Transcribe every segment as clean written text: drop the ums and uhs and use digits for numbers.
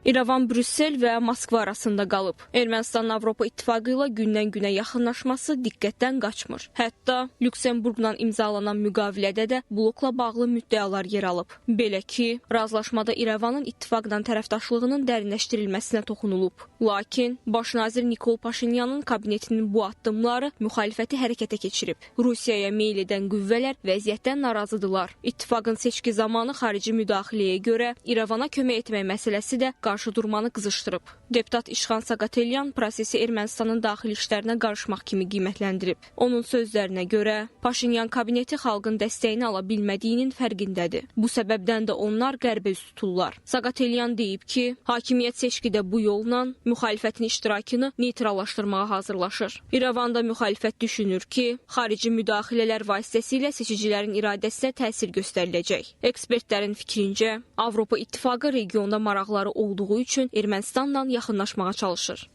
İrəvan Brüssel və Moskva arasında qalıb. Ermənistanın Avropa İttifaqı ilə gündən-günə yaxınlaşması diqqətdən qaçmır. Hətta Lüksemburqla imzalanan müqavilədə də blokla bağlı müddəalar yer alıb. Belə ki, razılaşmada İrəvanın ittifaqla tərəfdaşlığının dərinləşdirilməsinə toxunulub. Lakin baş nazir Nikol Paşinyanın kabinetinin bu addımları müxalifəti hərəkətə keçirib. Rusiyaya meyl edən qüvvələr vəziyyətdən narazıdırlar. İttifaqın seçki zamanı xarici müdaxiləyə görə İrəvana kömək etmək məsələsi də qarşı durmanı qızışdırıb. Deputat İşxan Saqatelyan prosesi Ermənistanın daxili işlərinə qarışmaq kimi qiymətləndirib. Onun sözlərinə görə Paşinyan kabineti xalqın dəstəyini ala bilmədiyinin fərqindədir. Bu səbəbdən də onlar qərbə üz tuturlar. Saqatelyan deyib ki, hakimiyyət seçkidə bu yolla müxalifətin iştirakını neytrallaşdırmağa hazırlaşır. İrəvanda müxalifət düşünür ki, xarici müdaxilələr vasitəsilə seçicilərin iradəsinə təsir göstəriləcək. Ekspertlərin fikrincə, Avropa İttifaqı regionda maraqları olduğu üçün Ermənistanla yaxınlaşmağa çalışır.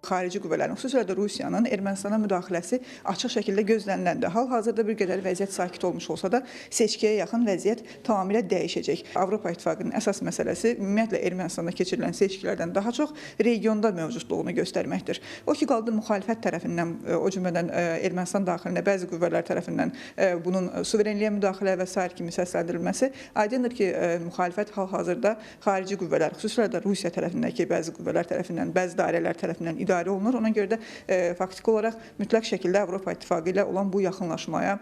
Xarici qüvvələrin, xüsusilə də Rusiyanın Ermənistana müdaxiləsi açıq şəkildə gözləniləndir. Hal-hazırda bir qədər vəziyyət sakit olmuş olsa da, seçkiyə yaxın vəziyyət tamamilə dəyişəcək. Avropa İttifaqının əsas məsələsi ümumiyyətlə Ermənistanda keçirilən seçkilərdən daha çox regionda mövcudluğunu göstərməkdir. O ki qaldı müxalifət tərəfindən, o cümlədən Ermənistan daxilində bəzi qüvvələr tərəfindən bunun suverenliyə müdaxilə və sair kimi səsləndirilməsi, aydındır ki, müxalifət hal-hazırda xarici qüvvələr, xüsusilə də Rusiya tərəfindəki bəzi qüvvələr tərəfindən, bəzi dairələr tərəfindən idarə olunur. Ona görə də faktiki olaraq mütləq şəkildə Avropa İttifaqı ilə olan bu yaxınlaşmaya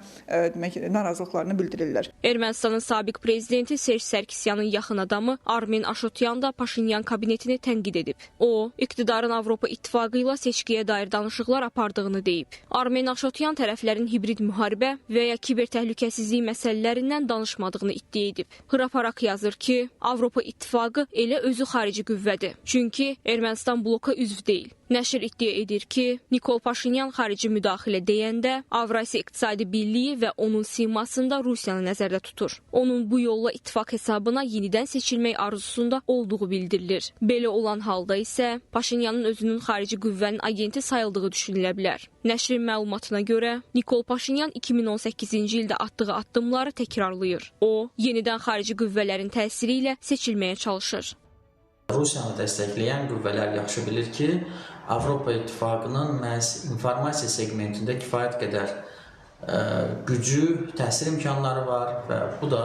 demək, narazılıqlarını bildirirlər. Ermənistanın sabiq prezidenti Serj Sarkisyanın yaxın adamı Armen Aşotyan da Paşinyan kabinetini tənqid edib. O, iqtidarın Avropa İttifaqı ilə seçkiyə dair danışıqlar apardığını deyib. Armen Aşotyan tərəflərin hibrid müharibə və ya kiber təhlükəsizlik məsələlərindən danışmadığını iddia edib. Hraparak yazır ki, Avropa İttifaqı elə özü xarici qüvvədir. Çünki Ermənistan bloka üzv deyil. Nəşr iddia edir ki, Nikol Paşinyan xarici müdaxilə deyəndə Avrasiya İqtisadi Birliyi və onun simasında Rusiyanı nəzərdə tutur. Onun bu yolla ittifaq hesabına yenidən seçilmək arzusunda olduğu bildirilir. Belə olan halda isə Paşinyanın özünün xarici qüvvənin agenti sayıldığı düşünülə bilər. Nəşrin məlumatına görə Nikol Paşinyan 2018-ci ildə atdığı addımları təkrarlayır. O, yenidən xarici qüvvələrin təsiri ilə seçilməyə çalışır. Rusiyanı dəstəkləyən qüvvələr yaxşı bilir ki, Avropa İttifaqının məhz informasiya segmentində kifayət qədər gücü, təsir imkanları var və bu da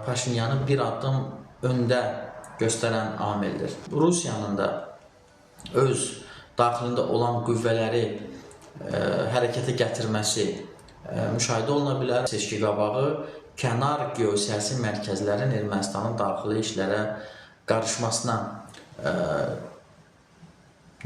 Paşinyanı bir addım öndə göstərən amildir. Rusiyanın da öz daxilində olan qüvvələri hərəkətə gətirməsi müşahidə oluna bilər. Seçki qabağı kənar geosiyasi mərkəzlərin Ermənistanın daxili işlərə qarışmasına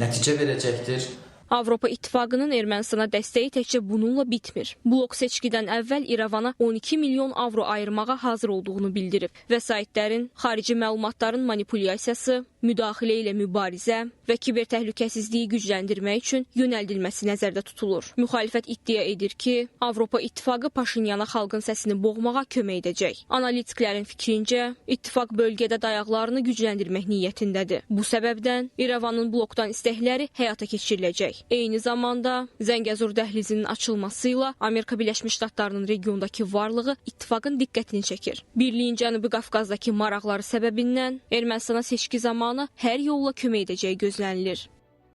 nəticə verəcəkdir. Avropa İttifaqının Ermənistana dəstəyi təkcə bununla bitmir. Blok seçkidən əvvəl İrəvana 12 milyon avro ayırmağa hazır olduğunu bildirib. Vəsaitlərin, xarici məlumatların manipulyasiyası, müdaxilə ilə mübarizə və kiber təhlükəsizliyi gücləndirmək üçün yönəldilməsi nəzərdə tutulur. Müxalifət iddia edir ki, Avropa İttifaqı Paşinyana xalqın səsini boğmağa kömək edəcək. Analitiklərin fikrincə, ittifaq bölgədə dayaqlarını gücləndirmək niyyətindədir. Bu səbəbdən İrəvanın blokdan istəkləri həyata keçiriləcək. Eyni zamanda Zəngəzur dəhlizinin açılması ilə Amerika Birləşmiş Ştatlarının regiondakı varlığı ittifaqın diqqətini çəkir. Birliyin Cənubi Qafqazdakı maraqları səbəbindən Ermənistana seçki zamanı hər yolla kömək edəcəyi gözlənilir.